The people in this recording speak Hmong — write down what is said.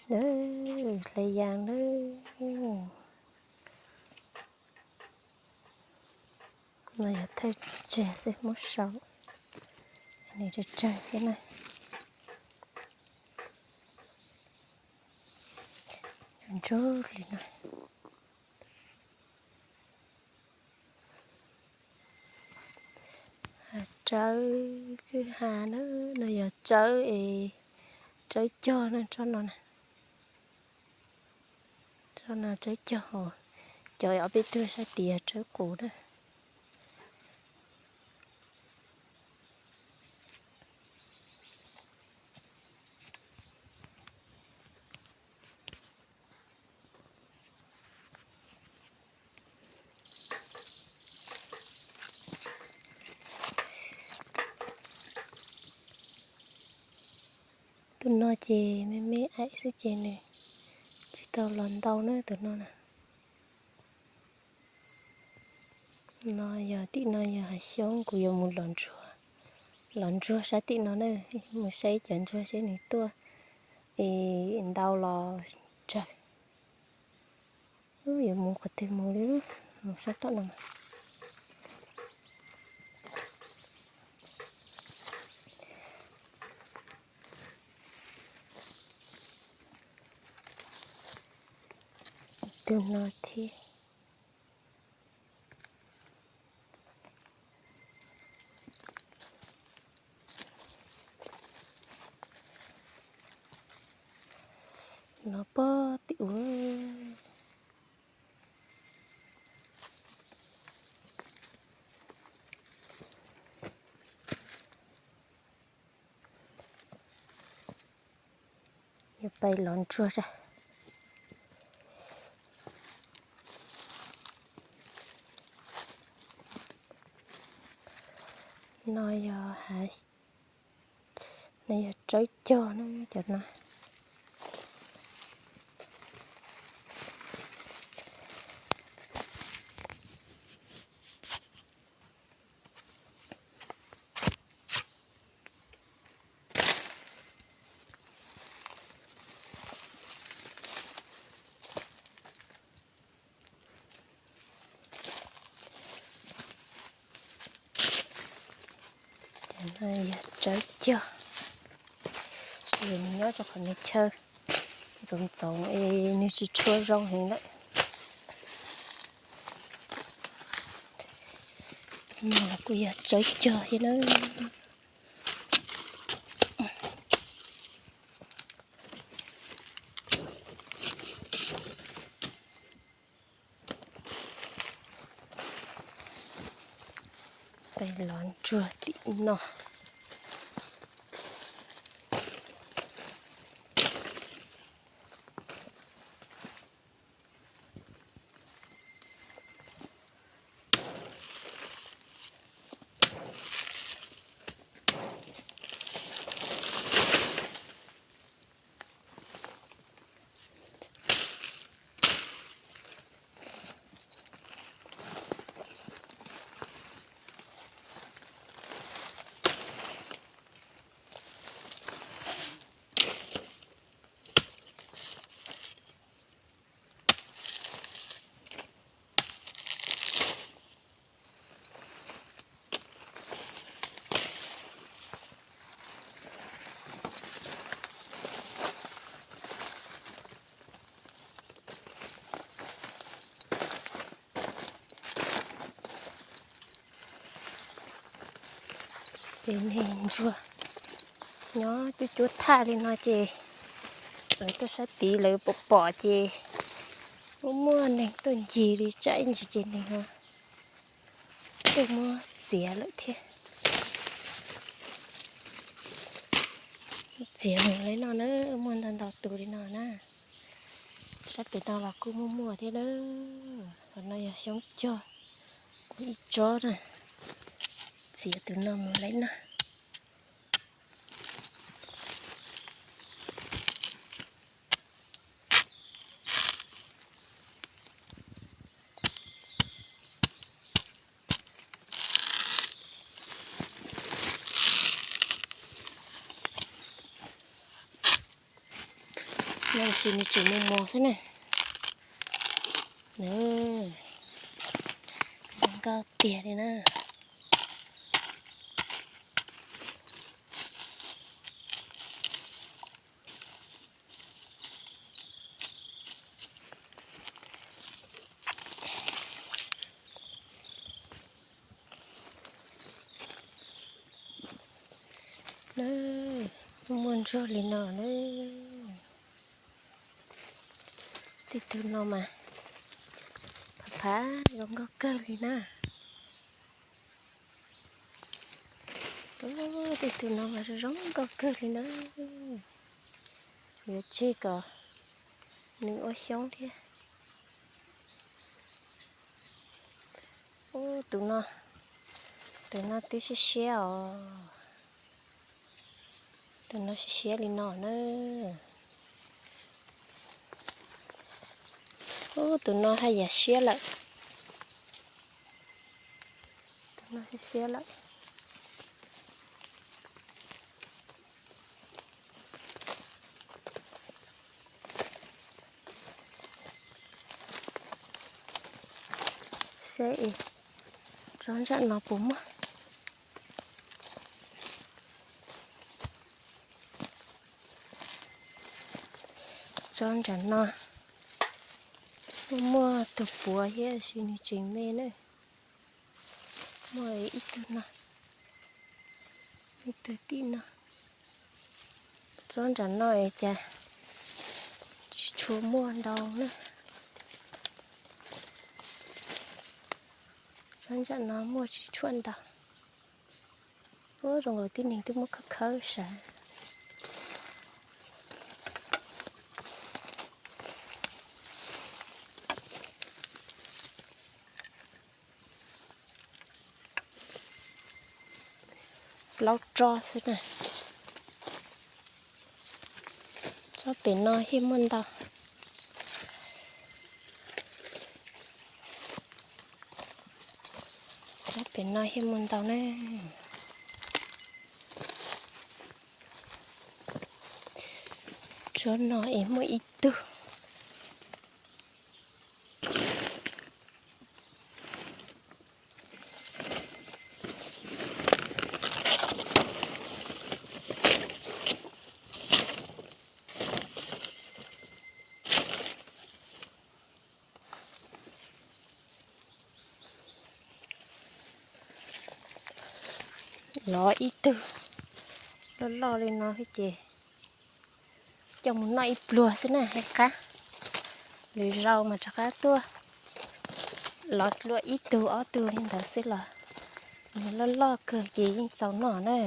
Hle yas lawm. No yog thawj tsag xwb, muab sau. Nws tsawg tsawg thiab na. Ntsuag li no. Tsawb kwj ha na, no yog tsawb es, tsawb cog na, tsob no na. Tsob no tsawb cog, cov ob peb tug sab tid yog tsawb qus na. Tus no ces me me aim xwb ces nws tsis tau los ntau na tus no na. No yog tim no yog hav xyoob, kuv yuav mus lov ntsuag, lov ntsuag sab tim no na, mus saib cov ntsuag seb nws tuaj es ntau los tsawg. Yuav mus qhov twg mus li, mus sab tom no. Tus no thiab. No pog tim ub. Yuav pais lov ntsuag. No yog, no yog tsawb cog na cov no. Cov no yog tsawb cog, tab sis nws nyob rau qhov nws chaw ntxoov ntxoov es nws tsis tshua zoo heev lawm. No los kuj yog tsawb cog thiab na. Peb lov ntsuag tim no. Ces neeg ntsuag nyob cuab cuab thaj li no ces lawv tuaj sab tid lawv pom pom ces muaj muaj neeg tuaj ncig li tsam ib ntsis ces neeg tuaj muab txiav lawm thiab. Txiav mus li no na, muaj ntau ntau tus li no na. Sab pem no los kuj muaj muaj thiab na. Qhov no yog xyoob cog, ib tsob na. Txiav tus no mus li no. Nws tseem mos mos xwb na. Zoo nkauj tiag li na. Muaj ntsuag li no na. Tej tug no mas phav phav zoo nkauj kawg li na. Tej tug no mas zoo nkauj kawg li na. Yuav tseg kom nws ua xyoob thiab. Ub, tus no, tus no twb siab siab os. Tus no siab siab li no na. Ub, tus no haj yam siab lawm. Tus no siab siab lawm. Seb tsob ntsam no puas muaj. Tsob ntsam no muaj, muaj tus puav thiab sis nws tseem me na. Muaj ib tug no, ib tug tim no. Tsob ntsam no es cas tsis tshua muaj ntau na. Tsob ntsam no muaj tsis tshua ntau. Ub, zoo nkaus tib neeg twb muab khawb khawb sav. Plaub tsob xwb na. Tsob pem no thiaj muaj ntau. Tsob pem no thiaj muaj ntau na. Tsob no es muaj ib tug. Lov ib tug loj loj li no ces coj mus noj ib pluag xwb na, hais qab. Lwm zaus mas rov qab tuaj lov dua ib tug ob tug li ntawd xwb los nws loj loj kawg ces yeej txaus noj na.